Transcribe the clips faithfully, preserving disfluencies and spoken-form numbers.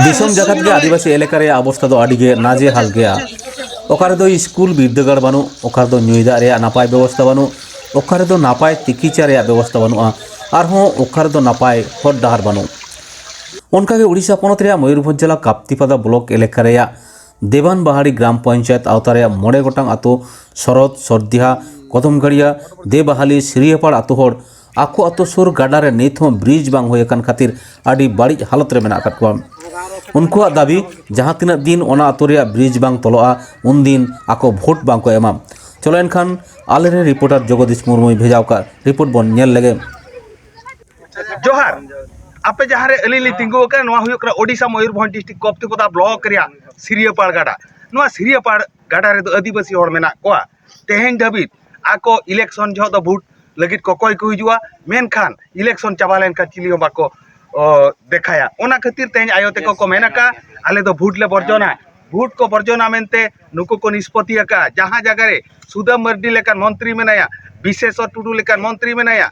ᱫᱤᱥᱚᱢ ᱡᱟᱠᱟᱛ ᱜᱮ ᱟᱹᱫᱤᱵᱟᱹᱥᱤ ᱮᱞᱟᱠᱟ ᱨᱮᱭᱟᱜ ᱚᱵᱚᱥᱛᱷᱟ ᱫᱚ ᱟᱹᱰᱤ ᱜᱮ ᱱᱟᱡᱮᱦᱟᱞ ᱜᱮᱭᱟ᱾ ᱚᱠᱟ ᱨᱮᱫᱚ ᱥᱠᱩᱞ ᱵᱤᱨᱫᱟᱹᱜᱟᱲ ᱵᱟᱹᱱᱩᱜ, ᱚᱠᱟ ᱨᱮᱫᱚ ᱧᱩᱭ ᱫᱟᱜ ᱨᱮᱭᱟᱜ ᱱᱟᱯᱟᱭ ᱵᱮᱵᱚᱥᱛᱷᱟ ᱵᱟᱹᱱᱩᱜ, ᱚᱠᱟ ᱨᱮᱫᱚ ᱱᱟᱯᱟᱭ ᱛᱤᱠᱤᱪᱷᱟ ᱨᱮᱭᱟᱜ ᱵᱮᱵᱚᱥᱛᱷᱟ ᱵᱟᱹᱱᱩᱜᱼᱟ, ᱟᱨᱦᱚᱸ ᱚᱠᱟ ᱨᱮᱫᱚ ᱱᱟᱯᱟᱭ ᱦᱚᱨ ᱰᱟᱦᱟᱨ ᱵᱟᱹᱱᱩᱜ᱾ ᱚᱱᱠᱟᱜᱮ ᱳᱰᱤᱥᱟ ᱯᱚᱱᱚᱛ ᱨᱮᱭᱟᱜ ᱢᱚᱭᱩᱨᱵᱷᱚᱸᱡᱽ ᱡᱮᱞᱟ ᱠᱟᱯᱛᱤᱯᱟᱫᱟ ᱵᱞᱚᱠ ᱮᱞᱟᱠᱟ ᱨᱮᱭᱟᱜ ᱫᱮᱵᱟᱱ ᱵᱟᱦᱟᱲᱤ ᱜᱨᱟᱢ ᱯᱚᱧᱪᱟᱭᱮᱛ ᱟᱣᱛᱟ ᱨᱮᱭᱟᱜ ᱢᱚᱬᱮ ᱜᱚᱴᱟᱝ ᱟᱛᱳ ᱥᱚᱨᱚᱫ, ᱥᱚᱨᱫᱤᱦᱟ, ᱠᱚᱫᱚᱢᱜᱟᱲᱤᱭᱟ, ᱫᱮᱵᱟᱦᱟᱞᱤ, ᱥᱤᱨᱤᱭᱟᱯᱟᱲ ᱟᱛᱳ ᱦᱚᱲ ᱟᱠᱚ ᱟᱛᱳ ᱥᱩᱨ ᱜᱟᱰᱟ ᱨᱮ ᱱᱤᱛ ᱦᱚᱸ ᱵᱨᱤᱡᱽ ᱵᱟᱝ ᱦᱩᱭ ᱟᱠᱟᱱ ᱠᱷᱟᱹᱛᱤᱨ ᱟᱹᱰᱤ ᱵᱟᱹᱲᱤᱡ ᱦᱟᱞᱚᱛ ᱨᱮ ᱢᱮᱱᱟᱜ ᱟᱠᱟᱫ ᱠᱚᱣᱟ᱾ ᱩᱱᱠᱩᱣᱟᱜ ᱫᱟᱹᱵᱤ, ᱡᱟᱦᱟᱸ ᱛᱤᱱᱟᱹᱜ ᱫᱤᱱ ᱚᱱᱟ ᱟᱛᱳ ᱨᱮᱭᱟᱜ ᱵᱨᱤᱡᱽ ᱵᱟᱝ ᱛᱚᱞᱚᱜᱼᱟ, ᱩᱱᱫᱤᱱ ᱟᱠᱚ ᱵᱷᱳᱴ ᱵᱟᱝ ᱠᱚ ᱮᱢᱟ᱾ ᱪᱚᱞᱚ ᱮᱱᱠᱷᱟᱱ ᱟᱞᱮᱨᱮᱱ ᱨᱤᱯᱳᱨᱴᱟᱨ ᱡᱚᱜᱚᱫᱤᱥ ᱢᱩᱨᱢᱩᱭ ᱵᱷᱮᱡᱟ ᱟᱠᱟᱫ ᱨᱤᱯᱳᱨᱴ ᱵᱚᱱ ᱧᱮᱞ ᱞᱮᱜᱮ᱾ ᱡᱚᱦᱟᱨ᱾ ᱟᱯᱮ ᱡᱟᱦᱟᱸ ᱨᱮ ᱟᱹᱞᱤᱧ ᱞᱤᱧ ᱛᱤᱸᱜᱩ ᱟᱠᱟᱱᱟ, ᱱᱚᱣᱟ ᱦᱩᱭᱩᱜ ᱠᱟᱱᱟ ᱳᱰᱤᱥᱟ ᱢᱚᱭᱩᱨᱵᱷᱚᱸᱡᱽ ᱰᱤᱥᱴᱨᱤᱠᱴ ᱠᱚᱯᱛᱤᱯᱚᱫᱟ ᱵᱞᱚᱠ ᱨᱮᱭᱟᱜ ᱥᱤᱨᱤᱭᱟᱹᱯᱟᱲ ᱜᱟᱰᱟ᱾ ᱱᱚᱣᱟ ᱥᱤᱨᱤᱭᱟᱹᱯᱟᱲ ᱜᱟᱰᱟ ᱨᱮᱫᱚ ᱟᱹᱫᱤᱵᱟᱹᱥᱤ ᱦᱚᱲ ᱢᱮᱱᱟᱜ ᱠᱚᱣᱟ᱾ ᱛᱮᱦᱮᱧ ᱫᱷᱟᱹᱵᱤᱡ ᱟᱠᱚ ᱤᱞᱮᱠᱥᱚᱱ ᱡᱚᱦᱚᱜ ᱫᱚ ᱵᱷᱳᱴ ᱞᱟᱹᱜᱤᱫ ᱠᱚᱠᱚᱭ ᱠᱚ ᱦᱤᱡᱩᱜᱼᱟ, ᱢᱮᱱᱠᱷᱟᱱ ᱤᱞᱮᱠᱥᱚᱱ ᱪᱟᱵᱟ ᱞᱮᱱᱠᱷᱟᱱ ᱪᱤᱞᱤ ᱦᱚᱸ ᱵᱟᱠᱚ, ᱚ, ᱫᱮᱠᱷᱟᱭᱟ᱾ ᱚᱱᱟ ᱠᱷᱟᱹᱛᱤᱨ ᱛᱮᱦᱮᱧ ᱟᱭᱳ ᱛᱮᱠᱚ ᱠᱚ ᱢᱮᱱ ᱟᱠᱟᱫᱼᱟ, ᱟᱞᱮ ᱫᱚ ᱵᱷᱳᱴ ᱞᱮ ᱵᱚᱨᱡᱚᱱᱟ᱾ ᱵᱷᱳᱴ ᱠᱚ ᱵᱚᱨᱡᱚᱱᱟ ᱢᱮᱱᱛᱮ ᱱᱩᱠᱩ ᱠᱚ ᱱᱤᱥᱯᱚᱛᱤ ᱟᱠᱟᱫᱼᱟ᱾ ᱡᱟᱦᱟᱸ ᱡᱟᱭᱜᱟ ᱨᱮ ᱥᱩᱫᱟᱹᱢ ᱢᱟᱹᱨᱰᱤ ᱞᱮᱠᱟᱱ ᱢᱚᱱᱛᱨᱤ ᱢᱮᱱᱟᱭᱟ, ᱵᱤᱥᱮᱥᱚᱨ ᱴᱩᱰᱩ ᱞᱮᱠᱟᱱ ᱢᱚᱱᱛᱨᱤ ᱢᱮᱱᱟᱭᱟ,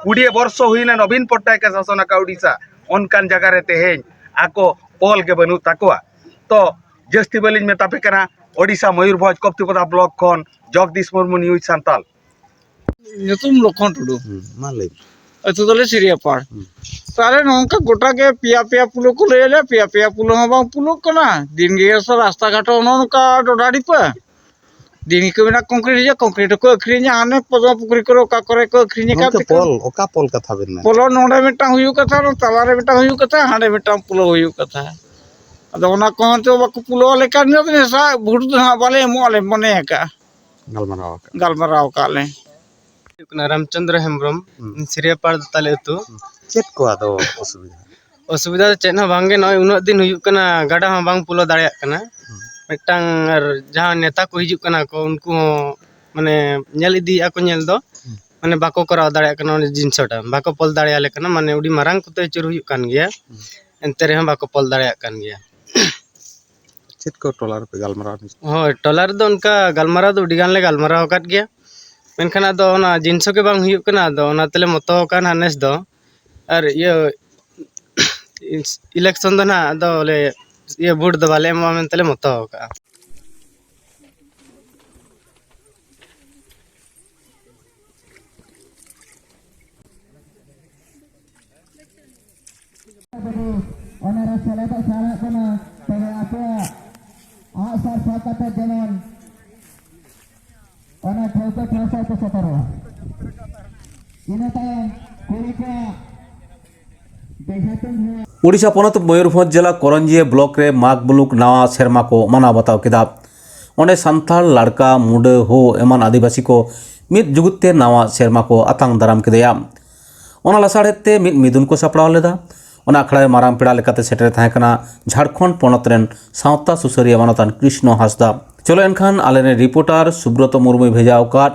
ᱠᱩᱲᱤ ᱵᱚᱨᱥᱚ ᱦᱩᱭᱱᱟ ᱱᱚᱵᱤᱱ ᱯᱚᱴᱱᱟᱭᱮᱠ ᱮ ᱥᱟᱥᱚᱱ ᱟᱠᱟᱫ ᱳᱰᱤᱥᱟ, ᱚᱱᱠᱟᱱ ᱡᱟᱭᱜᱟ ᱨᱮ ᱛᱮᱦᱮᱧ ᱟᱠᱚ ᱯᱚᱞ ᱜᱮ ᱵᱟᱹᱱᱩᱜ ᱛᱟᱠᱚᱣᱟ᱾ ᱛᱚ ᱡᱟᱹᱥᱛᱤ ᱵᱟᱹᱞᱤᱧ ᱢᱮᱛᱟ ᱯᱮ ᱠᱟᱱᱟ, ᱳᱰᱤᱥᱟ ᱢᱚᱭᱩᱨᱵᱷᱚᱸᱡᱽ ᱠᱚᱯᱛᱤᱯᱚᱫᱟ ᱵᱞᱚᱠ ᱠᱷᱚᱱ ᱡᱚᱜᱽᱫᱤᱥ ᱢᱩᱨᱢᱩ, ᱱᱤᱭᱩᱡᱽ ᱥᱟᱱᱛᱟᱞ᱾ ᱧᱩᱛᱩᱢ ᱞᱚᱠᱷᱚᱱ ᱴᱩᱰᱩ᱾ ᱦᱩᱸ, ᱢᱟ ᱞᱟᱹᱭ ᱢᱮ᱾ ᱟᱹᱛᱩ ᱛᱟᱞᱮ ᱥᱤᱨᱤᱭᱟᱯᱟᱲ᱾ ᱦᱩᱸ᱾ ᱛᱟᱦᱞᱮ ᱱᱚᱝᱠᱟ ᱜᱚᱴᱟ ᱜᱮ ᱯᱮᱭᱟ ᱯᱮᱭᱟ ᱯᱩᱞᱳ ᱠᱚ ᱞᱟᱹᱭ ᱟᱞᱮᱭᱟ, ᱯᱮᱭᱟ ᱯᱮᱭᱟ ᱯᱩᱞᱳ ᱦᱚᱸ ᱵᱟᱝ ᱯᱩᱞᱳᱜ ᱠᱟᱱᱟ᱾ ᱫᱤᱱ ᱜᱮ ᱥᱮ ᱨᱟᱥᱛᱟ ᱜᱷᱟᱴ ᱦᱚᱸ ᱱᱚᱜᱼᱚ ᱱᱚᱝᱠᱟ ᱰᱚᱰᱷᱟ ᱰᱷᱤᱯᱟᱹ᱾ ᱫᱤᱱ ᱜᱮᱠᱚ ᱢᱮᱱᱟ ᱠᱚᱝᱠᱨᱤᱴ ᱦᱤᱡᱩᱜᱼᱟ, ᱠᱚᱝᱠᱨᱤᱴ ᱦᱚᱸᱠᱚ ᱟᱹᱠᱷᱨᱤᱧᱟ, ᱦᱟᱱᱮ ᱯᱚᱫᱢᱚ ᱯᱩᱠᱷᱨᱤ ᱠᱚᱨᱮ ᱚᱠᱟ ᱠᱚᱨᱮ ᱠᱚ ᱟᱹᱠᱷᱨᱤᱧ ᱟᱠᱟᱫ ᱜᱚᱢᱠᱮ, ᱛᱮᱠᱚ᱾ ᱯᱚᱞ, ᱚᱠᱟ ᱯᱚᱞ ᱠᱟᱛᱷᱟ ᱵᱮᱱ ᱢᱮᱱ? ᱯᱚᱞᱚ ᱱᱚᱰᱮ ᱢᱤᱫᱴᱟᱝ ᱦᱩᱭᱩᱜ ᱠᱟᱛᱷᱟ, ᱛᱟᱞᱟᱨᱮ ᱢᱤᱫᱴᱟᱝ ᱦᱩᱭᱩᱜ ᱠᱟᱛᱷᱟ, ᱦᱟᱸᱰᱮ ᱢᱤᱫᱴᱟᱝ ᱯᱩᱞᱳ ᱦᱩᱭᱩᱜ ᱠᱟᱛᱷᱟ᱾ ᱟᱫᱚ ᱚᱱᱟ ᱠᱚᱦᱚᱸ ᱛᱚ ᱵᱟᱠᱚ ᱯᱩᱞᱟᱹᱣ ᱞᱮᱠᱷᱟᱱ ᱫᱚ ᱱᱮᱥᱟ ᱵᱷᱳᱴ ᱫᱚ ᱦᱟᱸᱜ ᱵᱟᱞᱮ ᱮᱢᱚᱜ ᱟᱞᱮ ᱢᱚᱱᱮ ᱟᱠᱟᱜᱼᱟ᱾ ᱜᱟᱞᱢᱟᱨᱟᱣ ᱟᱠᱟᱫ᱾ ᱜᱟᱞᱢᱟᱨᱟᱣ ᱟᱠᱟᱫ ᱞᱮ᱾ ᱦᱩᱭᱩᱜ ᱠᱟᱱᱟ ᱨᱟᱢᱪᱚᱸᱫᱽᱨᱚ ᱦᱮᱢᱵᱨᱚᱢ, ᱦᱩᱸ᱾ ᱥᱤᱨᱤᱭᱟᱯᱟᱲ ᱫᱚ ᱛᱟᱞᱮ ᱟᱹᱛᱩ᱾ ᱦᱩᱸ᱾ ᱪᱮᱫ ᱠᱚ ᱟᱫᱚ ᱚᱥᱩᱵᱤᱫᱷᱟ? ᱚᱥᱩᱵᱤᱫᱷᱟ ᱫᱚ ᱪᱮᱫ ᱦᱚᱸ ᱵᱟᱝᱜᱮ, ᱱᱚᱜᱼᱚᱭ ᱩᱱᱟᱹᱜ ᱫᱤᱱ ᱦᱩᱭᱩᱜ ᱠᱟᱱᱟ, ᱜᱟᱰᱟ ᱦᱚᱸ ᱵᱟᱝ ᱯᱩᱞᱟᱹᱣ ᱫᱟᱲᱮᱭᱟᱜ ᱠᱟᱱᱟ᱾ ᱦᱩᱸ᱾ ᱢᱤᱫᱴᱟᱝ ᱟᱨ ᱡᱟᱦᱟᱸ ᱱᱮᱛᱟ ᱠᱚ ᱦᱤᱡᱩᱜ ᱠᱟᱱᱟ ᱠᱚ, ᱩᱱᱠᱩ ᱦᱚᱸ ᱢᱟᱱᱮ ᱧᱮᱞ ᱤᱫᱤᱭᱮᱫᱼᱟ ᱠᱚ ᱧᱮᱞ ᱫᱚ, ᱦᱩᱸ᱾ ᱢᱟᱱᱮ ᱵᱟᱠᱚ ᱠᱚᱨᱟᱣ ᱫᱟᱲᱮᱭᱟᱜ ᱠᱟᱱᱟ ᱚᱱᱟ ᱡᱤᱱᱤᱥᱴᱟ, ᱵᱟᱠᱚ ᱯᱚᱞ ᱫᱟᱲᱮᱭᱟᱞᱮ ᱠᱟᱱᱟ, ᱢᱟᱱᱮ ᱟᱹᱰᱤ ᱢᱟᱨᱟᱝ ᱠᱚᱛᱮ ᱟᱹᱪᱩᱨ ᱦᱩᱭᱩᱜ ᱠᱟᱱ ᱜᱮᱭᱟ, ᱦᱩᱸ᱾ ᱮᱱᱛᱮ ᱨᱮᱦᱚᱸ ᱵᱟᱠᱚ ᱯᱚᱞ ᱫᱟᱲᱮᱭᱟᱜ ᱠᱟᱱ ᱜᱮᱭᱟ᱾ ᱪᱮᱫ ᱠᱚ ᱴᱚᱞᱟ ᱨᱮᱯᱮ ᱜᱟᱞᱢᱟᱨᱟᱣ ᱦᱳᱭ, ᱴᱚᱞᱟ ᱨᱮᱫᱚ ᱚᱱᱠᱟ ᱜᱟᱞᱢᱟᱨᱟᱣ ᱫᱚ ᱟᱹᱰᱤ ᱜᱟᱱ ᱞᱮ ᱜᱟᱞᱢᱟᱨᱟᱣ ᱟᱠᱟᱫ ᱜᱮᱭᱟ, ᱢᱮᱱᱠᱷᱟᱱ ᱟᱫᱚ ᱚᱱᱟ ᱡᱤᱱᱤᱥ ᱜᱮ ᱵᱟᱝ ᱦᱩᱭᱩᱜ ᱠᱟᱱᱟ᱾ ᱟᱫᱚ ᱚᱱᱟ ᱛᱮᱞᱮ ᱢᱚᱛᱚ ᱟᱠᱟᱱᱟ ᱱᱮᱥ ᱫᱚ᱾ ᱟᱨ ᱤᱭᱟᱹ ᱤᱞᱮᱠᱥᱚᱱ ᱫᱚ ᱱᱟᱦᱟᱜ ᱟᱫᱚ ᱞᱮ ᱤᱭᱟᱹ ᱵᱷᱳᱴ ᱫᱚ ᱵᱟᱞᱮ ᱮᱢᱚᱜᱼᱟ ᱢᱮᱱᱛᱮ ᱞᱮ ᱢᱚᱛᱚ ᱟᱠᱟᱫᱼᱟ᱾ ᱚᱱᱟᱨᱮ ᱥᱮᱞᱮᱫᱚᱜ ᱥᱟᱱᱟᱭᱮᱫ ᱵᱚᱱᱟ, ᱛᱚᱵᱮ ᱟᱯᱮᱭᱟᱜ ᱟᱜᱼᱥᱟᱨ ᱥᱟᱵ ᱠᱟᱛᱮ ᱡᱮᱢᱚᱱ ᱚᱱᱟ ᱴᱷᱟᱹᱣᱠᱟᱹ ᱴᱷᱟᱹᱣᱠᱟᱹ ᱠᱚ ᱥᱮᱴᱮᱨᱚᱜᱼᱟ᱾ ᱤᱱᱟᱹ ᱛᱟᱭᱚᱢ ᱠᱩᱲᱤ ᱠᱚᱣᱟᱜ ᱵᱮᱡᱷᱟ ᱛᱩᱧ ᱦᱚᱸ᱾ ᱳᱰᱤᱥᱟ ᱯᱚᱱᱚᱛ ᱢᱚᱭᱩᱨᱵᱷᱚᱸᱡᱽ ᱡᱮᱞᱟ ᱠᱚᱨᱚᱧᱡᱤᱭᱟᱹ ᱵᱞᱚᱠ ᱨᱮ ᱢᱟᱜᱽ ᱢᱩᱞᱩᱠ ᱱᱟᱣᱟ ᱥᱮᱨᱢᱟ ᱠᱚ ᱢᱟᱱᱟᱣ ᱵᱟᱛᱟᱣ ᱠᱮᱫᱟ᱾ ᱚᱸᱰᱮ ᱥᱟᱱᱛᱟᱲ, ᱞᱟᱲᱠᱟ, ᱢᱩᱰᱟᱹ, ᱦᱳ ᱮᱢᱟᱱ ᱟᱹᱫᱤᱵᱟᱹᱥᱤ ᱠᱚ ᱢᱤᱫ ᱡᱩᱜᱩᱫ ᱛᱮ ᱱᱟᱣᱟ ᱥᱮᱨᱢᱟ ᱠᱚ ᱟᱛᱟᱝ ᱫᱟᱨᱟᱢ ᱠᱮᱫᱮᱭᱟ᱾ ᱚᱱᱟ ᱞᱟᱥᱟᱲᱦᱮᱫ ᱛᱮ ᱢᱤᱫ ᱢᱤᱫᱩᱱ ᱠᱚ ᱥᱟᱯᱲᱟᱣ ᱞᱮᱫᱟ᱾ ᱚᱱᱟ ᱟᱠᱷᱲᱟ ᱨᱮ ᱢᱟᱨᱟᱝ ᱯᱮᱲᱟ ᱞᱮᱠᱟᱛᱮ ᱥᱮᱴᱮᱨ ᱛᱟᱦᱮᱸ ᱠᱟᱱᱟ ᱡᱷᱟᱲᱠᱷᱚᱸᱰ ᱯᱚᱱᱚᱛ ᱨᱮᱱ ᱥᱟᱶᱛᱟ ᱥᱩᱥᱟᱹᱨᱤᱭᱟᱹ ᱢᱟᱱᱚᱛᱟᱱ ᱠᱨᱤᱥᱱᱚ ᱦᱟᱸᱥᱫᱟ᱾ ᱪᱚᱞᱚ ᱮᱱᱠᱷᱟᱱ ᱟᱞᱮᱨᱮᱱ ᱨᱤᱯᱳᱨᱴᱟᱨ ᱥᱩᱵᱨᱚᱛᱚ ᱢᱩᱨᱢᱩᱭ ᱵᱷᱮᱡᱟ ᱟᱠᱟᱫ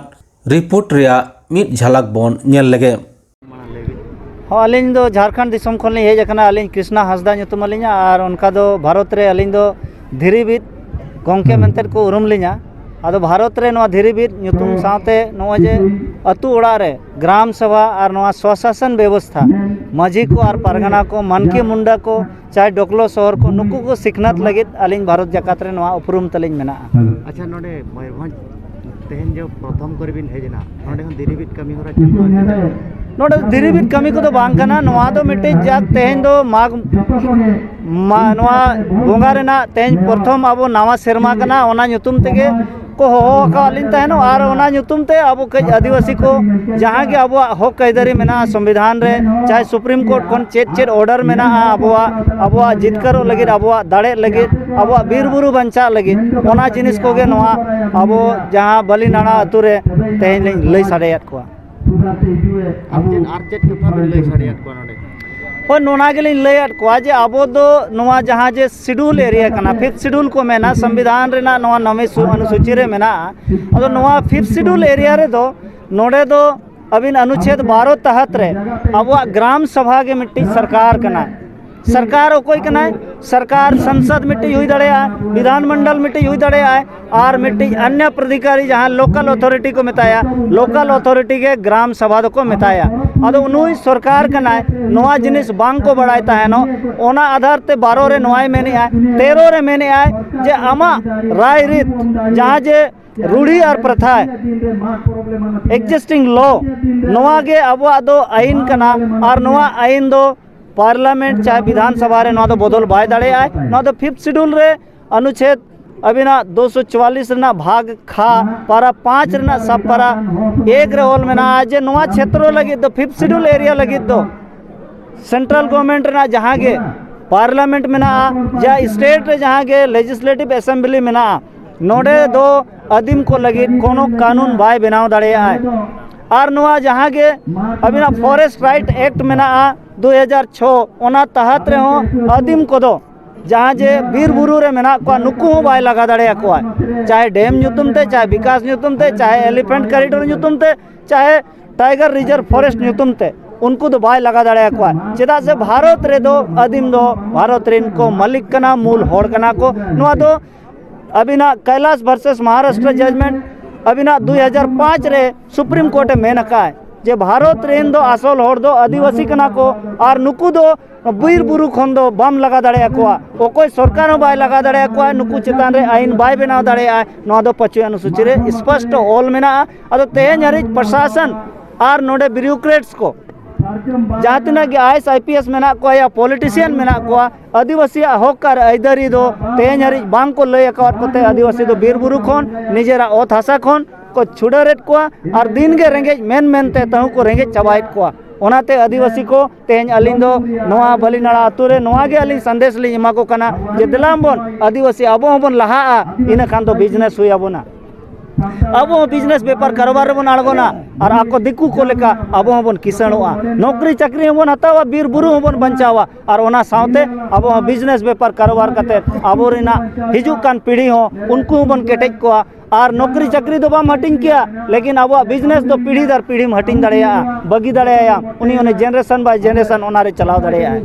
ᱨᱤᱯᱳᱨᱴ ᱨᱮᱭᱟᱜ ᱢᱤᱫ ᱡᱷᱟᱞᱟᱠ ᱵᱚᱱ ᱧᱮᱞ ᱞᱮᱜᱮ᱾ ᱦᱚᱸ, ᱟᱹᱞᱤᱧ ᱫᱚ ᱡᱷᱟᱲᱠᱷᱚᱸᱰ ᱫᱤᱥᱚᱢ ᱠᱷᱚᱱ ᱞᱤᱧ ᱦᱮᱡ ᱟᱠᱟᱱᱟ᱾ ᱟᱹᱞᱤᱧ ᱠᱨᱤᱥᱱᱟ ᱦᱟᱸᱥᱫᱟ ᱧᱩᱛᱩᱢ ᱟᱹᱞᱤᱧᱟ, ᱟᱨ ᱚᱱᱠᱟ ᱫᱚ ᱵᱷᱟᱨᱚᱛ ᱨᱮ ᱟᱹᱞᱤᱧ ᱫᱚ ᱫᱷᱤᱨᱤᱵᱤᱫ ᱜᱚᱢᱠᱮ ᱢᱮᱱᱛᱮ ᱠᱚ ᱩᱨᱩᱢ ᱞᱤᱧᱟ᱾ ᱟᱫᱚ ᱵᱷᱟᱨᱚᱛ ᱨᱮ ᱱᱚᱣᱟ ᱫᱷᱤᱨᱤᱵᱤᱫ ᱧᱩᱛᱩᱢ ᱥᱟᱶᱛᱮ ᱱᱚᱜᱼᱚᱭ ᱡᱮ ᱟᱹᱛᱩ ᱚᱲᱟᱜ ᱨᱮ ᱜᱨᱟᱢ ᱥᱚᱵᱷᱟ ᱟᱨ ᱱᱚᱣᱟ ᱥᱣᱟᱥᱟᱥᱚᱱ ᱵᱮᱵᱚᱥᱛᱷᱟ, ᱢᱟᱹᱡᱷᱤ ᱠᱚ ᱟᱨ ᱯᱟᱨᱜᱟᱱᱟ ᱠᱚ, ᱢᱟᱱᱠᱤ ᱢᱩᱱᱰᱟ ᱠᱚ, ᱪᱟᱦᱮ ᱰᱚᱠᱞᱚ ᱥᱚᱦᱚᱨ ᱠᱚ, ᱱᱩᱠᱩ ᱠᱚ ᱥᱤᱠᱷᱱᱟᱹᱛ ᱞᱟᱹᱜᱤᱫ ᱟᱹᱞᱤᱧ ᱵᱷᱟᱨᱚᱛ ᱡᱟᱠᱟᱛ ᱨᱮ ᱱᱚᱣᱟ ᱩᱯᱨᱩᱢ ᱛᱟᱹᱞᱤᱧ ᱢᱮᱱᱟᱜᱼᱟ᱾ ᱟᱪᱪᱷᱟ, ᱱᱚᱰᱮ ᱢᱚᱭᱩᱨᱵᱷᱚᱸᱡᱽ ᱛᱮᱦᱮᱧ ᱡᱮ ᱯᱨᱚᱛᱷᱚᱢ ᱠᱚᱨᱮ ᱵᱤᱱ ᱦᱮᱡ ᱮᱱᱟ, ᱱᱚᱰᱮ ᱦᱚᱸ ᱫᱷᱤᱨᱤ ᱵᱤᱫ ᱠᱟᱹᱢᱤ ᱦᱚᱨᱟ ᱪᱮᱫ ᱞᱮᱠᱟ ᱦᱩᱭᱩᱜᱼᱟ? ᱱᱚᱰᱮ ᱫᱷᱤᱨᱤ ᱵᱤᱫ ᱠᱟᱹᱢᱤ ᱠᱚᱫᱚ ᱵᱟᱝ ᱠᱟᱱᱟ, ᱱᱚᱣᱟ ᱫᱚ ᱢᱤᱫᱴᱤᱡ ᱡᱟᱠ ᱛᱮᱦᱮᱧ ᱫᱚ ᱢᱟᱜᱽ ᱢᱟ-, ᱱᱚᱣᱟ ᱵᱚᱸᱜᱟ ᱨᱮᱱᱟᱜ ᱛᱮᱦᱮᱧ ᱯᱨᱚᱛᱷᱚᱢ ᱟᱵᱚ ᱱᱟᱣᱟ ᱥᱮᱨᱢᱟ ᱠᱟᱱᱟ, ᱚᱱᱟ ᱧᱩᱛᱩᱢ ᱛᱮᱜᱮ ᱠᱚ ᱦᱚᱦᱚ ᱟᱠᱟᱫ ᱞᱤᱧ ᱛᱟᱦᱮᱱᱚᱜ, ᱟᱨ ᱚᱱᱟ ᱧᱩᱛᱩᱢ ᱛᱮ ᱟᱵᱚ ᱠᱟᱹᱡ ᱟᱹᱫᱤᱵᱟᱹᱥᱤ ᱠᱚ ᱡᱟᱦᱟᱸ ᱜᱮ ᱟᱵᱚᱣᱟᱜ ᱦᱚᱠ ᱟᱹᱭᱫᱟᱹᱨᱤ ᱢᱮᱱᱟᱜᱼᱟ, ᱥᱚᱝᱵᱤᱫᱷᱟᱱ ᱨᱮ ᱪᱟᱦᱮ ᱥᱩᱯᱨᱤᱢ ᱠᱳᱨᱴ ᱠᱷᱚᱱ ᱪᱮᱫ ᱪᱮᱫ ᱚᱨᱰᱟᱨ ᱢᱮᱱᱟᱜᱼᱟ, ᱟᱵᱚᱣᱟᱜ, ᱟᱵᱚᱣᱟᱜ ᱡᱤᱛᱠᱟᱹᱨᱚᱜ ᱞᱟᱹᱜᱤᱫ, ᱟᱵᱚᱣᱟᱜ ᱫᱟᱲᱮᱜ ᱞᱟᱹᱜᱤᱫ, ᱟᱵᱚᱣᱟᱜ ᱵᱤᱨ ᱵᱩᱨᱩ ᱵᱟᱧᱪᱟᱜ ᱞᱟᱹᱜᱤᱫ, ᱚᱱᱟ ᱡᱤᱱᱤᱥ ᱠᱚᱜᱮ ᱱᱚᱣᱟ ᱟᱵᱚ ᱡᱟᱦᱟᱸ ᱵᱟᱹᱞᱤᱱᱟᱲᱟ ᱟᱹᱛᱩ ᱨᱮ ᱛᱮᱦᱮᱧ ᱞᱤᱧ ᱞᱟᱹᱭ ᱥᱟᱰᱮᱭᱟᱫ ᱠᱚᱣᱟ᱾ ᱟᱨ ᱪᱮᱫ, ᱟᱨ ᱪᱮᱫ ᱠᱟᱛᱷᱟ ᱵᱤᱱ ᱞᱟᱹᱭ ᱥᱟᱰᱮᱭᱟᱫ ᱠᱚᱣᱟ ᱱᱚᱰᱮ? ᱦᱳᱭ, ᱱᱚᱣᱟ ᱜᱮᱞᱤᱧ ᱞᱟᱹᱭᱟᱫ ᱠᱚᱣᱟ ᱡᱮ ᱟᱵᱚ ᱫᱚ ᱱᱚᱣᱟ ᱡᱟᱦᱟᱸ ᱡᱮ ᱥᱤᱰᱩᱞ ᱮᱨᱤᱭᱟ ᱠᱟᱱᱟ, ᱯᱷᱤᱯᱛᱷ ᱥᱤᱰᱩᱞ ᱠᱚ ᱢᱮᱱᱟ, ᱥᱚᱝᱵᱤᱫᱷᱟᱱ ᱨᱮᱱᱟᱜ ᱱᱚᱣᱟ ᱱᱚᱣᱢᱤ ᱥᱩ-, ᱚᱱᱩᱥᱩᱪᱤ ᱨᱮ ᱢᱮᱱᱟᱜᱼᱟ᱾ ᱟᱫᱚ ᱱᱚᱣᱟ ᱯᱷᱤᱯᱛᱷ ᱥᱤᱰᱩᱞ ᱮᱨᱤᱭᱟ ᱨᱮᱫᱚ ᱱᱚᱰᱮ ᱫᱚ ᱟᱹᱵᱤᱱ ᱚᱱᱩᱪᱷᱮᱫ ᱵᱟᱨᱚ ᱛᱟᱦᱟᱛ ᱨᱮ ᱟᱵᱚᱣᱟᱜ ᱜᱨᱟᱢ ᱥᱚᱵᱷᱟ ᱜᱮ ᱢᱤᱫᱴᱤᱡ ᱥᱚᱨᱠᱟᱨ ᱠᱟᱱᱟ᱾ ᱥᱚᱨᱠᱟᱨ ᱚᱠᱚᱭ ᱠᱟᱱᱟᱭ? ᱥᱚᱨᱠᱟᱨ ᱥᱚᱝᱥᱚᱫ ᱢᱤᱫᱴᱤᱡ ᱦᱩᱭ ᱫᱟᱲᱮᱭᱟᱜᱼᱟ, ᱵᱤᱫᱷᱟᱱ ᱢᱚᱱᱰᱚᱞ ᱢᱤᱫᱴᱤᱡ ᱦᱩᱭ ᱫᱟᱲᱮᱭᱟᱜᱼᱟᱭ, ᱟᱨ ᱢᱤᱫᱴᱤᱡ ᱟᱱᱭᱟ ᱯᱨᱟᱫᱷᱤᱠᱟᱨᱤ, ᱡᱟᱦᱟᱸ ᱞᱳᱠᱟᱞ ᱚᱛᱷᱚᱨᱤᱴᱤ ᱠᱚ ᱢᱮᱛᱟᱭᱟ, ᱞᱳᱠᱟᱞ ᱚᱛᱷᱚᱨᱤᱴᱤ ᱜᱮ ᱜᱨᱟᱢ ᱥᱟᱵᱷᱟ ᱫᱚᱠᱚ ᱢᱮᱛᱟᱭᱟ᱾ ᱟᱫᱚ ᱱᱩᱭ ᱥᱚᱨᱠᱟᱨ ᱠᱟᱱᱟᱭ, ᱱᱚᱣᱟ ᱡᱤᱱᱤᱥ ᱵᱟᱝ ᱠᱚ ᱵᱟᱲᱟᱭ ᱛᱟᱦᱮᱱᱚᱜ, ᱚᱱᱟ ᱟᱫᱷᱟᱨ ᱛᱮ ᱵᱟᱨᱚ ᱨᱮ ᱱᱚᱣᱟᱭ ᱢᱮᱱᱮᱜᱼᱟ, ᱛᱮᱨᱚ ᱨᱮ ᱢᱮᱱᱮᱜᱼᱟᱭ ᱡᱮ ᱟᱢᱟᱜ ᱨᱟᱭᱨᱤᱛ, ᱡᱟᱦᱟᱸ ᱡᱮ ᱨᱩᱲᱤ ᱟᱨ ᱯᱨᱚᱛᱷᱟ, existing law, ᱱᱚᱣᱟ ᱜᱮ ᱟᱵᱚᱣᱟᱜ ᱫᱚ ᱟᱹᱭᱤᱱ ᱠᱟᱱᱟ᱾ ᱟᱨ ᱱᱚᱣᱟ ᱟᱹᱭᱤᱱ ᱫᱚ ᱯᱟᱨᱞᱟᱢᱮᱱᱴ ᱪᱟᱦᱮ ᱵᱤᱫᱷᱟᱱ ᱥᱚᱵᱷᱟ ᱨᱮ ᱱᱚᱣᱟ ᱫᱚ ᱵᱚᱫᱚᱞ ᱵᱟᱭ ᱫᱟᱲᱮᱭᱟᱜᱼᱟ᱾ ᱱᱚᱣᱟ ᱫᱚ ᱯᱷᱤᱯᱛᱷ ᱥᱤᱰᱩᱞ ᱨᱮ ᱚᱱᱩᱪᱷᱮᱫ ᱟᱹᱵᱤᱱᱟᱜ ᱫᱩᱥᱚ ᱪᱩᱣᱟᱞᱤᱥ ᱨᱮᱱᱟᱜ ᱵᱷᱟᱜᱽ ᱠᱷᱟ, ᱯᱟᱨᱟ ᱯᱟᱸᱪ ᱨᱮᱱᱟᱜ ᱥᱟᱵ ᱯᱟᱨᱟ ᱮᱠ ᱨᱮ ᱚᱞ ᱢᱮᱱᱟᱜᱼᱟ ᱡᱮ ᱱᱚᱣᱟ ᱪᱷᱮᱛᱨᱚ ᱞᱟᱹᱜᱤᱫ ᱫᱚ, ᱯᱷᱤᱯᱛᱷ ᱥᱤᱰᱩᱞ ᱮᱨᱤᱭᱟ ᱞᱟᱹᱜᱤᱫ ᱫᱚ ᱥᱮᱱᱴᱨᱟᱞ ᱜᱚᱵᱷᱚᱨᱱᱢᱮᱱᱴ ᱨᱮᱱᱟᱜ ᱡᱟᱦᱟᱸ ᱜᱮ ᱯᱟᱨᱞᱟᱢᱮᱱᱴ ᱢᱮᱱᱟᱜᱼᱟ, ᱡᱟ ᱥᱴᱮᱴ ᱨᱮ ᱡᱟᱦᱟᱸ ᱜᱮ ᱞᱮᱡᱤᱥᱞᱮᱴᱤᱵᱷ ᱮᱥᱮᱢᱵᱞᱤ ᱢᱮᱱᱟᱜᱼᱟ, ᱱᱚᱰᱮ ᱫᱚ ᱟᱹᱫᱤᱢ ᱠᱚ ᱞᱟᱹᱜᱤᱫ ᱠᱳᱱᱳ ᱠᱟᱹᱱᱩᱱ ᱵᱟᱭ ᱵᱮᱱᱟᱣ ᱫᱟᱲᱮᱭᱟᱜᱼᱟᱭ᱾ ᱟᱨ ᱱᱚᱣᱟ ᱡᱟᱦᱟᱸ ᱜᱮ ᱟᱹᱵᱤᱱᱟᱜ ᱯᱷᱚᱨᱮᱥᱴ ᱨᱟᱭᱤᱴ ᱮᱠᱴ ᱢᱮᱱᱟᱜᱼᱟ ᱫᱩ ᱦᱟᱡᱟᱨ ᱪᱷᱚ, ᱚᱱᱟ ᱛᱟᱦᱟᱛ ᱨᱮᱦᱚᱸ ᱟᱹᱫᱤᱢ ᱠᱚᱫᱚ ᱡᱟᱦᱟᱸ ᱡᱮ ᱵᱤᱨ ᱵᱩᱨᱩ ᱨᱮ ᱢᱮᱱᱟᱜ ᱠᱚᱣᱟ, ᱱᱩᱠᱩ ᱦᱚᱸ ᱵᱟᱭ ᱞᱟᱜᱟ ᱫᱟᱲᱮᱭᱟᱠᱚᱣᱟ᱾ ᱪᱟᱦᱮ ᱰᱮᱢ ᱧᱩᱛᱩᱢ ᱛᱮ, ᱪᱟᱦᱮ ᱵᱤᱠᱟᱥ ᱧᱩᱛᱩᱢ ᱛᱮ, ᱪᱟᱦᱮ ᱮᱞᱤᱯᱷᱮᱱᱴ ᱠᱚᱨᱤᱰᱚᱨ ᱧᱩᱛᱩᱢ ᱛᱮ, ᱪᱟᱦᱮ ᱴᱟᱭᱜᱟᱨ ᱨᱤᱡᱟᱨᱵᱷ ᱯᱷᱚᱨᱮᱥᱴ ᱧᱩᱛᱩᱢ ᱛᱮ, ᱩᱱᱠᱩ ᱫᱚ ᱵᱟᱭ ᱞᱟᱜᱟ ᱫᱟᱲᱮᱭᱟᱠᱚᱣᱟ᱾ ᱪᱮᱫᱟᱜ ᱥᱮ ᱵᱷᱟᱨᱚᱛ ᱨᱮᱫᱚ ᱟᱹᱫᱤᱢ ᱫᱚ ᱵᱷᱟᱨᱚᱛ ᱨᱮᱱ ᱠᱚ ᱢᱟᱹᱞᱤᱠ ᱠᱟᱱᱟ, ᱢᱩᱞ ᱦᱚᱲ ᱠᱟᱱᱟ ᱠᱚ᱾ ᱱᱚᱣᱟ ᱫᱚ ᱟᱹᱵᱤᱱᱟᱜ ᱠᱟᱭᱞᱟᱥ ᱵᱷᱟᱨᱥᱮᱥ ᱢᱚᱦᱟᱨᱟᱥᱴᱨᱚ ᱡᱟᱡᱽᱢᱮᱱᱴ ᱟᱹᱵᱤᱱᱟᱜ ᱫᱩᱭ ᱦᱟᱡᱟᱨ ᱯᱟᱸᱪ ᱨᱮ ᱥᱩᱯᱨᱤᱢ ᱠᱳᱨᱴ ᱮ ᱢᱮᱱ ᱟᱠᱟᱫ ᱡᱮ ᱵᱷᱟᱨᱚᱛ ᱨᱮᱱ ᱫᱚ ᱟᱥᱚᱞ ᱦᱚᱲ ᱫᱚ ᱟᱹᱫᱤᱵᱟᱹᱥᱤ ᱠᱟᱱᱟ ᱠᱚ, ᱟᱨ ᱱᱩᱠᱩ ᱫᱚ ᱵᱤᱨ ᱵᱩᱨᱩ ᱠᱷᱚᱱ ᱫᱚ ᱵᱟᱢ ᱞᱟᱜᱟ ᱫᱟᱲᱮᱭᱟᱠᱚᱣᱟ, ᱚᱠᱚᱭ ᱥᱚᱨᱠᱟᱨ ᱦᱚᱸ ᱵᱟᱭ ᱞᱟᱜᱟ ᱫᱟᱲᱮᱭᱟᱠᱚᱣᱟ, ᱱᱩᱠᱩ ᱪᱮᱛᱟᱱ ᱨᱮ ᱟᱹᱭᱤᱱ ᱵᱟᱭ ᱵᱮᱱᱟᱣ ᱫᱟᱲᱮᱭᱟᱜᱼᱟ᱾ ᱱᱚᱣᱟ ᱫᱚ ᱯᱟᱸᱪᱣᱤ ᱚᱱᱩᱥᱩᱪᱤ ᱨᱮ ᱥᱯᱚᱥᱴᱚ ᱚᱞ ᱢᱮᱱᱟᱜᱼᱟ᱾ ᱟᱫᱚ ᱛᱮᱦᱮᱧ ᱦᱟᱹᱨᱤᱡ ᱯᱨᱚᱥᱟᱥᱚᱱ ᱟᱨ ᱱᱚᱰᱮ ᱵᱤᱭᱩᱨᱳᱠᱨᱮᱴᱥ ᱠᱚ, ᱡᱟᱦᱟᱸ ᱛᱤᱱᱟᱹᱜ ᱜᱮ ᱟᱭᱮᱥ ᱟᱭᱯᱤᱮᱥ ᱢᱮᱱᱟᱜ ᱠᱚᱣᱟ ᱭᱟ ᱯᱚᱞᱤᱴᱤᱥᱤᱭᱟᱱ ᱢᱮᱱᱟᱜ ᱠᱚᱣᱟ, ᱟᱹᱫᱤᱵᱟᱹᱥᱤᱭᱟᱜ ᱦᱚᱠ ᱟᱨ ᱟᱹᱭᱫᱟᱹᱨᱤ ᱫᱚ ᱛᱮᱦᱮᱧ ᱦᱟᱹᱨᱤᱡ ᱵᱟᱝ ᱠᱚ ᱞᱟᱹᱭ ᱟᱠᱟᱫ ᱠᱚᱛᱮ ᱟᱹᱫᱤᱵᱟᱹᱥᱤ ᱫᱚ ᱵᱤᱨ ᱵᱩᱨᱩ ᱠᱷᱚᱱ, ᱱᱤᱡᱮᱨᱟᱜ ᱚᱛ ᱦᱟᱥᱟ ᱠᱷᱚᱱ ᱠᱚ ᱪᱷᱩᱰᱟᱹᱨᱮᱫ ᱠᱚᱣᱟ ᱟᱨ ᱫᱤᱱ ᱜᱮ ᱨᱮᱸᱜᱮᱡ ᱢᱮᱱ ᱢᱮᱱᱛᱮ ᱛᱟᱹᱦᱩ ᱠᱚ ᱨᱮᱸᱜᱮᱡ ᱪᱟᱵᱟᱭᱮᱫ ᱠᱚᱣᱟ᱾ ᱚᱱᱟᱛᱮ ᱟᱹᱫᱤᱵᱟᱹᱥᱤ ᱠᱚ ᱛᱮᱦᱮᱧ ᱟᱹᱞᱤᱧ ᱫᱚ ᱱᱚᱣᱟ ᱵᱟᱹᱞᱤᱱᱟᱲᱟ ᱟᱹᱛᱩ ᱨᱮ ᱱᱚᱣᱟ ᱜᱮ ᱟᱹᱞᱤᱧ ᱥᱟᱸᱫᱮᱥ ᱞᱤᱧ ᱮᱢᱟ ᱠᱚ ᱠᱟᱱᱟ ᱡᱮ ᱫᱮᱞᱟ ᱵᱚᱱ ᱟᱹᱫᱤᱵᱟᱹᱥᱤ ᱟᱵᱚ ᱦᱚᱸᱵᱚᱱ ᱞᱟᱦᱟᱜᱼᱟ, ᱤᱱᱟᱹ ᱠᱷᱟᱱ ᱫᱚ ᱵᱤᱡᱽᱱᱮᱥ ᱦᱩᱭ ᱟᱵᱚᱱᱟ᱾ ᱟᱵᱚ ᱦᱚᱸ ᱵᱤᱡᱽᱱᱮᱥ ᱵᱮᱯᱟᱨ ᱠᱟᱨᱚᱵᱟᱨ ᱨᱮᱵᱚᱱ ᱟᱬᱜᱚᱱᱟ ᱟᱨ ᱟᱠᱚ ᱫᱤᱠᱩ ᱠᱚ ᱞᱮᱠᱟ ᱟᱵᱚ ᱦᱚᱸᱵᱚᱱ ᱠᱤᱥᱟᱹᱬᱚᱜᱼᱟ᱾ ᱱᱚᱠᱨᱤ ᱪᱟᱹᱠᱨᱤ ᱦᱚᱸᱵᱚᱱ ᱦᱟᱛᱟᱣᱟ, ᱵᱤᱨ ᱵᱩᱨᱩ ᱦᱚᱸᱵᱚᱱ ᱵᱟᱧᱪᱟᱣᱟ ᱟᱨ ᱚᱱᱟ ᱥᱟᱶᱛᱮ ᱟᱵᱚ ᱦᱚᱸ ᱵᱤᱡᱽᱱᱮᱥ ᱵᱮᱯᱟᱨ ᱠᱟᱨᱚᱵᱟᱨ ᱠᱟᱛᱮ ᱟᱵᱚ ᱨᱮᱱᱟᱜ ᱦᱤᱡᱩᱜ ᱠᱟᱱ ᱯᱤᱲᱦᱤ ᱦᱚᱸ ᱩᱱᱠᱩ ᱦᱚᱸᱵᱚᱱ ᱠᱮᱴᱮᱡ ᱠᱚᱣᱟ᱾ ᱟᱨ ᱱᱚᱠᱨᱤ ᱪᱟᱹᱠᱨᱤ ᱫᱚ ᱵᱟᱢ ᱦᱟᱹᱴᱤᱧ ᱠᱮᱭᱟ, ᱞᱮᱠᱤᱱ ᱟᱵᱚᱣᱟᱜ ᱵᱤᱡᱽᱱᱮᱥ ᱫᱚ ᱯᱤᱲᱦᱤ ᱫᱟᱨ ᱯᱤᱲᱦᱤᱢ ᱦᱟᱹᱴᱤᱧ ᱫᱟᱲᱮᱭᱟᱜᱼᱟ, ᱵᱟᱹᱜᱤ ᱫᱟᱲᱮᱭᱟᱭᱟᱢ, ᱩᱱᱤ ᱚᱱᱮ ᱡᱮᱱᱟᱨᱮᱥᱚᱱ ᱵᱟᱭ ᱡᱮᱱᱟᱨᱮᱥᱚᱱ ᱚᱱᱟᱨᱮ ᱪᱟᱞᱟᱣ ᱫᱟᱲᱮᱭᱟᱜᱼᱟᱭ᱾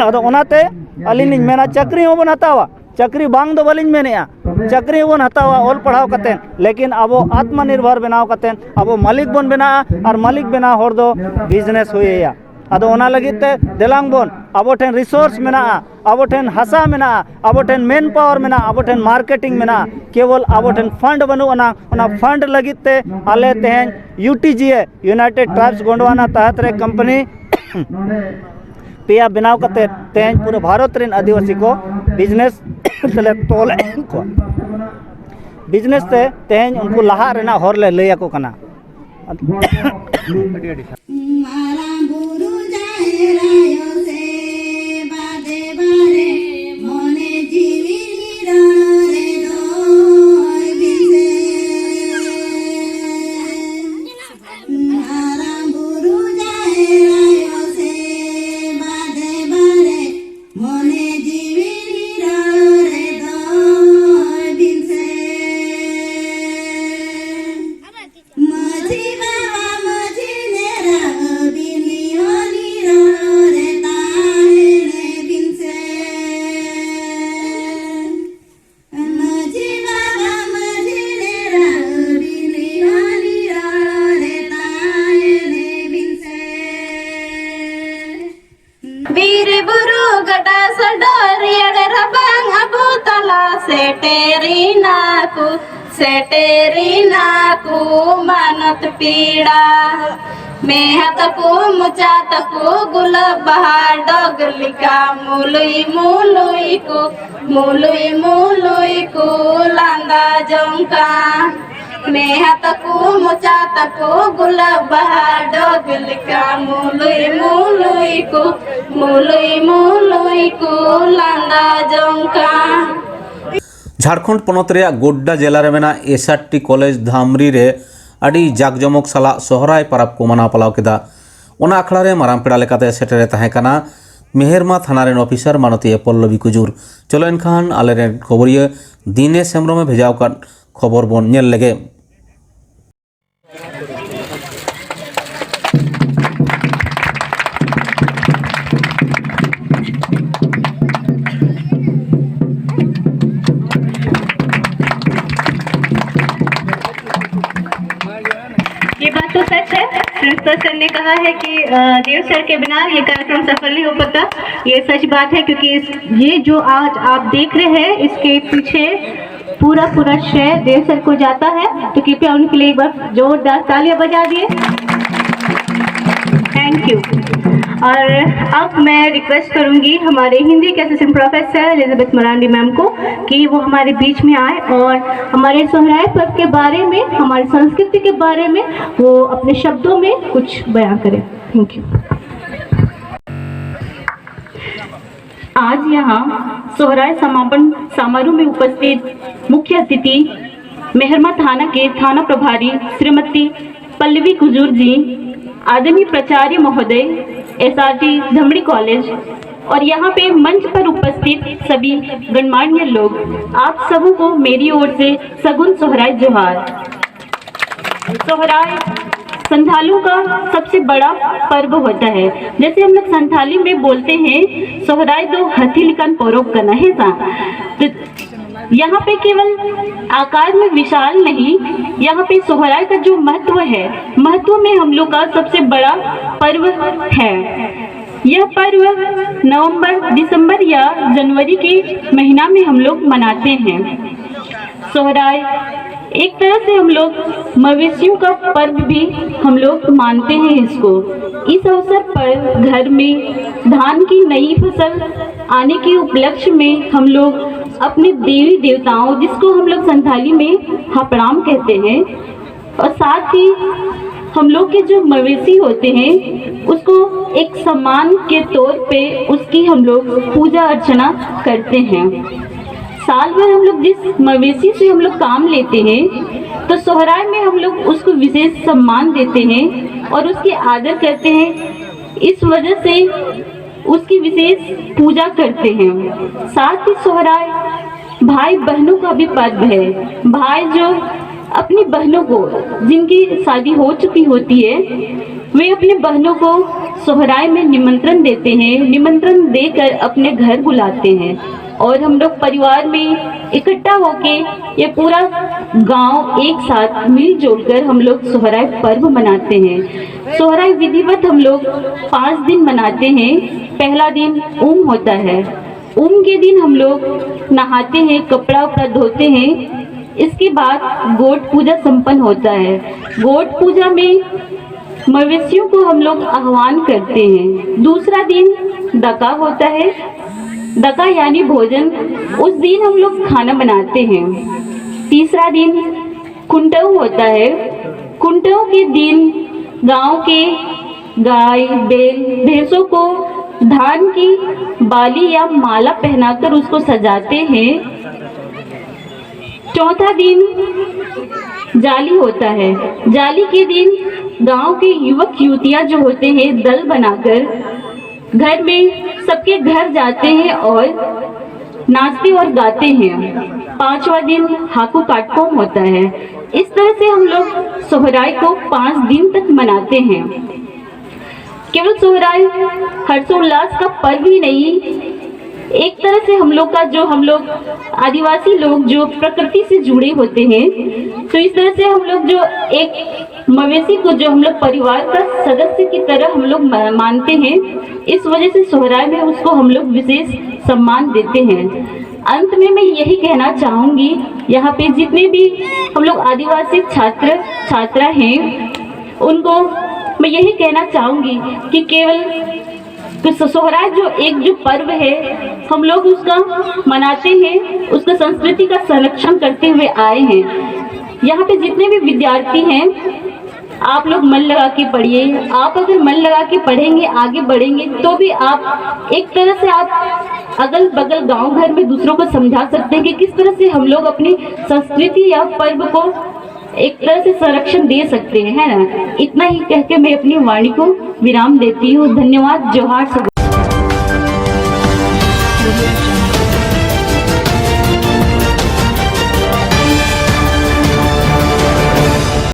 ᱟᱫᱚ ᱚᱱᱟᱛᱮ ᱟᱹᱞᱤᱧ ᱞᱤᱧ ᱢᱮᱱᱟ, ᱪᱟᱹᱠᱨᱤ ᱦᱚᱸᱵᱚᱱ ᱦᱟᱛᱟᱣᱟ, ᱪᱟᱹᱠᱨᱤ ᱵᱟᱝ ᱫᱚ ᱵᱟᱹᱞᱤᱧ ᱢᱮᱱᱮᱫᱼᱟ, ᱪᱟᱹᱠᱨᱤ ᱦᱚᱸᱵᱚᱱ ᱦᱟᱛᱟᱣᱟ ᱚᱞ ᱯᱟᱲᱦᱟᱣ ᱠᱟᱛᱮᱫ, ᱞᱮᱠᱤᱱ ᱟᱵᱚ ᱟᱛᱢᱟ ᱱᱤᱨᱵᱷᱚᱨ ᱵᱮᱱᱟᱣ ᱠᱟᱛᱮᱫ ᱟᱵᱚ ᱢᱟᱹᱞᱤᱠ ᱵᱚᱱ ᱵᱮᱱᱟᱜᱼᱟ, ᱟᱨ ᱢᱟᱹᱞᱤᱠ ᱵᱮᱱᱟᱣ ᱦᱚᱲ ᱫᱚ ᱵᱤᱡᱽᱱᱮᱥ ᱦᱩᱭ ᱟᱭᱟ᱾ ᱟᱫᱚ ᱚᱱᱟ ᱞᱟᱹᱜᱤᱫ ᱛᱮ ᱫᱮᱞᱟᱝ ᱵᱚᱱ, ᱟᱵᱚ ᱴᱷᱮᱱ ᱨᱤᱥᱳᱨᱥ ᱢᱮᱱᱟᱜᱼᱟ, ᱟᱵᱚ ᱴᱷᱮᱱ ᱦᱟᱥᱟ ᱢᱮᱱᱟᱜᱼᱟ, ᱟᱵᱚ ᱴᱷᱮᱱ ᱢᱮᱱ ᱯᱟᱣᱟᱨ ᱢᱮᱱᱟᱜᱼᱟ, ᱟᱵᱚ ᱴᱷᱮᱱ ᱢᱟᱨᱠᱮᱴᱤᱝ ᱢᱮᱱᱟᱜᱼᱟ, ᱠᱮᱵᱚᱞ ᱟᱵᱚ ᱴᱷᱮᱱ ᱯᱷᱟᱱᱰ ᱵᱟᱹᱱᱩᱜ ᱟᱱᱟ᱾ ᱚᱱᱟ ᱯᱷᱟᱱᱰ ᱞᱟᱹᱜᱤᱫ ᱛᱮ ᱟᱞᱮ ᱛᱮᱦᱮᱧ ᱭᱩ ᱴᱤ ᱡᱤ ᱮ, ᱤᱭᱩᱱᱟᱭᱴᱮᱰ ᱴᱨᱟᱭᱤᱵᱥ ᱜᱚᱱᱰᱣᱟᱱᱟ ᱛᱟᱦᱟᱛ ᱨᱮ ᱠᱳᱢᱯᱟᱱᱤ ᱯᱮᱭᱟ ᱵᱮᱱᱟᱣ ᱠᱟᱛᱮ ᱛᱮᱦᱮᱧ ᱯᱩᱨᱟᱹ ᱵᱷᱟᱨᱚᱛ ᱨᱮᱱ ᱟᱹᱫᱤᱵᱟᱹᱥᱤ ᱠᱚ ᱵᱤᱡᱽᱱᱮᱥ ᱛᱮᱞᱮ ᱛᱚᱞᱮᱫ ᱠᱚᱣᱟ᱾ ᱵᱤᱡᱽᱱᱮᱥ ᱛᱮ ᱛᱮᱦᱮᱧ ᱩᱱᱠᱩ ᱞᱟᱦᱟᱜ ᱨᱮᱱᱟᱜ ᱦᱚᱨ ᱞᱮ ᱞᱟᱹᱭ ᱟᱠᱚ ᱠᱟᱱᱟ᱾ ᱢᱟᱨᱟᱝ ᱵᱩᱨᱩ ᱡᱟᱦᱮᱨ ᱟᱭᱳ ᱥᱮᱵᱟ ᱫᱮᱵᱟ ᱨᱮ ᱢᱚᱱᱮ ᱡᱤᱣᱤ ᱱᱤᱨᱚᱲ ᱨᱮ ᱫᱚᱦᱚᱭ ᱵᱤᱱ ᱥᱮ᱾ ᱢᱟᱨᱟᱝ ᱵᱩᱨᱩ ᱡᱟᱦᱮᱨ ᱟᱭᱳ ᱥᱮᱵᱟ ᱫᱮᱵᱟ ᱨᱮ ᱢᱚᱱᱮ ᱡᱤᱣᱤ ᱱᱤᱨᱚᱲ ᱨᱮ ᱫᱚᱦᱚᱭ ᱵᱤᱱ ᱥᱮ᱾ ᱢᱟᱹᱡᱷᱤ ᱵᱟᱵᱟ, ᱢᱟᱹᱡᱷᱤ ᱰᱮᱨᱟ, ᱟᱹᱵᱤᱱ ᱱᱤᱭᱚ ᱱᱤᱨᱚᱲ ᱨᱮ ᱛᱟᱦᱮᱱ ᱵᱤᱱ ᱥᱮ᱾ ᱢᱟᱹᱡᱷᱤ ᱵᱟᱵᱟ, ᱢᱟᱹᱡᱷᱤ ᱰᱮᱨᱟ, ᱟᱹᱵᱤᱱ ᱱᱤᱭᱚ ᱱᱤᱨᱚᱲ ᱨᱮ ᱛᱟᱦᱮᱱ ᱵᱤᱱ ᱥᱮ᱾ ᱵᱤᱨ ᱵᱩᱨᱩ ᱜᱟᱰᱟ ᱥᱚᱰᱚᱜ ᱨᱮᱭᱟᱲ ᱨᱟᱵᱟᱝ ᱟᱵᱚ ᱛᱟᱞᱟ ᱥᱮᱴᱮᱨᱮᱱᱟ ᱠᱚ, ᱥᱮᱴᱮᱨᱮᱱᱟ ᱠᱚ ᱢᱟᱱᱚᱛ ᱯᱮᱲᱟ᱾ ᱢᱮᱦᱟ ᱛᱟᱠᱚ ᱢᱚᱪᱟ ᱛᱟᱠᱚ ᱜᱩᱞᱟᱹᱵ ᱵᱟᱦᱟ ᱰᱚᱜᱽ ᱞᱮᱠᱟ ᱢᱩᱞᱩᱭ ᱢᱩᱞᱩᱭ ᱠᱚ, ᱢᱩᱞᱩᱭ ᱢᱩᱞᱩᱭ ᱠᱚ ᱞᱟᱸᱫᱟ ᱡᱚᱝ ᱠᱟᱱ᱾ ᱢᱮᱦᱟ ᱛᱟᱠᱚ ᱢᱚᱪᱟ ᱛᱟᱠᱚ ᱜᱩᱞᱟᱹᱵ ᱵᱟᱦᱟ ᱰᱚᱜᱽ ᱞᱮᱠᱟ ᱢᱩᱞᱩᱭ ᱢᱩᱞᱩᱭ ᱠᱚ, ᱢᱩᱞᱩᱭ ᱢᱩᱞᱩᱭ ᱠᱚ ᱞᱟᱸᱫᱟ ᱡᱚᱝ ᱠᱟᱱ᱾ ᱡᱷᱟᱲᱠᱷᱚᱸᱰ ᱯᱚᱱᱚᱛ ᱨᱮᱭᱟᱜ ᱜᱳᱰᱰᱟ ᱡᱮᱞᱟ ᱨᱮ ᱢᱮᱱᱟᱜ ᱮᱥ ᱟᱨ ᱴᱤ ᱠᱚᱞᱮᱡᱽ ᱫᱷᱟᱢᱨᱤ ᱨᱮ ᱟᱹᱰᱤ ᱡᱟᱠᱡᱚᱢᱚᱠ ᱥᱟᱞᱟᱜ ᱥᱚᱦᱨᱟᱭ ᱯᱚᱨᱚᱵᱽ ᱠᱚ ᱢᱟᱱᱟᱣ ᱯᱟᱞᱟᱣ ᱠᱮᱫᱟ᱾ ᱚᱱᱟ ᱟᱠᱷᱲᱟ ᱨᱮ ᱢᱟᱨᱟᱝ ᱯᱮᱲᱟ ᱞᱮᱠᱟᱛᱮ ᱥᱮᱴᱮᱨᱮ ᱛᱟᱦᱮᱸ ᱠᱟᱱᱟ ᱢᱮᱦᱮᱨᱢᱟ ᱛᱷᱟᱱᱟ ᱨᱮᱱ ᱚᱯᱷᱤᱥᱟᱨ ᱢᱟᱱᱚᱛᱤᱭᱟᱹ ᱯᱚᱞᱞᱚᱵᱤ ᱠᱩᱡᱩᱨ᱾ ᱪᱚᱞᱚ ᱮᱱᱠᱷᱟᱱ ᱟᱞᱮᱨᱮᱱ ᱠᱷᱚᱵᱚᱨᱤᱭᱟᱹ ᱫᱤᱱᱮᱥ ᱦᱮᱢᱵᱨᱚᱢᱮ ᱵᱷᱮᱡᱟ ᱟᱠᱟᱫ ᱠᱷᱚᱵᱚᱨ ᱵᱚᱱ ᱧᱮᱞ ᱞᱮᱜᱮ᱾ ये बात तो सच है। प्रिंसिपल सर ने कहा है कि अ, देव सर के बिना ये कार्यक्रम सफल नहीं हो पाता। ये सच बात है, क्योंकि इस, ये जो आज आप देख रहे हैं, इसके पीछे पूरा पूरा श्रेय देव सर को जाता है। तो कृपया उनके लिए एक बार जोरदार तालियां बजा दिए। Thank you. और अब मैं रिक्वेस्ट करूंगी हमारे हिंदी के assistant professor Elizabeth Marandi ma'am को कि वो हमारे बीच में आए और हमारे सोहराय पर्व के बारे में, हमारी संस्कृति के बारे में वो अपने शब्दों में कुछ बयां करें। Thank you. आज यहाँ सोहराय समापन समारोह में उपस्थित मुख्य अतिथि मेहरमा थाना के थाना प्रभारी श्रीमती पल्लवी कुजूर जी, आदरणीय प्राचार्य महोदय, एसआरटी धमड़ी कॉलेज, और यहाँ पे मंच पर उपस्थित सभी गणमान्य लोग, आप सबों को मेरी ओर से सगुन सोहराय जोहार। सोहराय संथालू का सबसे बड़ा पर्व होता है। जैसे हम लोग संथाली में बोलते हैं, "सोहराय तो हथी लिकन परोक करना है सा।" तो यहाँ पे केवल आकार में विशाल नहीं, यहाँ पे सोहराय का जो महत्व है, महत्व में हम लोग का सबसे बड़ा पर्व है। यह पर्व नवंबर, दिसंबर या जनवरी के महीना में हम लोग मनाते हैं। सोहराय एक तरह से हम लोग मवेशियों का पर्व भी हम लोग मानते हैं इसको। इस अवसर पर घर में धान की नई फसल आने के उपलक्ष्य में हम लोग अपने देवी देवताओं, जिसको हम लोग संथाली में हपड़ाम कहते हैं, और साथ ही हम लोग के जो मवेशी होते हैं, उसको एक सम्मान के तौर पे उसकी हम लोग पूजा अर्चना करते हैं। साल भर हम लोग जिस मवेशी से हम लोग काम लेते हैं, तो सोहराय में हम लोग उसको विशेष सम्मान देते हैं और उसकी आदर करते हैं। इस वजह से उसकी विशेष पूजा करते हैं। साथ ही सोहराय भाई बहनों का भी पर्व है। भाई जो अपनी बहनों को, जिनकी शादी हो चुकी होती है, वे अपने बहनों को सोहराय में निमंत्रण देते हैं, निमंत्रण देकर अपने घर बुलाते हैं और हम लोग परिवार में इकट्ठा होके ये पूरा गांव एक साथ मिलजुल कर हम लोग सोहराय पर्व मनाते हैं। सोहराय विधिवत हम लोग पाँच दिन मनाते हैं। पहला दिन उम होता है। उम के दिन हम लोग नहाते हैं, कपड़ा उपड़ा धोते हैं। इसके बाद गोट पूजा संपन्न होता है। गोट पूजा में मवेशियों को हम लोग आह्वान करते हैं। दूसरा दिन दका होता है। दका यानी भोजन, उस दिन हम लोग खाना बनाते हैं। तीसरा दिन कुंटव होता है। कुंटव के दिन गांव के गाय, बैल, भैंसों को धान की बाली या माला पहनाकर उसको सजाते हैं। चौथा दिन जाली होता है। जाली के दिन गांव के युवक युवतियां जो होते हैं, दल बनाकर घर में सबके घर जाते हैं और नाचते और गाते हैं। पांचवा दिन हाकू काटकोम होता है। इस तरह से हम लोग सोहराय को पांच दिन तक मनाते हैं। केवल सोहराय हर्षोल्लास का पर्व ही नहीं, एक तरह से हम लोग का, जो हम लोग आदिवासी लोग जो प्रकृति से जुड़े होते हैं, तो इस तरह से हम लोग जो एक मवेशी को जो हम लोग परिवार का सदस्य की तरह हम लोग मा-, मानते हैं, इस वजह से सोहराय में उसको हम लोग विशेष सम्मान देते हैं। अंत में मैं यही कहना चाहूँगी, यहाँ पे जितने भी हम लोग आदिवासी छात्र छात्रा हैं, उनको मैं यही कहना चाहूँगी कि केवल कि सो-, सोहराय जो एक जो पर्व है, हम लोग उसका मनाते हैं, उसका संस्कृति का संरक्षण करते हुए आए हैं। यहाँ पे जितने भी विद्यार्थी हैं, आप लोग मन लगा के पढ़िए। आप अगर मन लगा के पढ़ेंगे, आगे बढ़ेंगे, तो भी आप एक तरह से आप अगल बगल गांव घर में दूसरों को समझा सकते हैं कि किस तरह से हम लोग अपनी संस्कृति या पर्व को एक तरह से संरक्षण दे सकते हैं, है ना? इतना ही कहकर मैं अपनी वाणी को विराम देती हूँ। धन्यवाद। जोहार।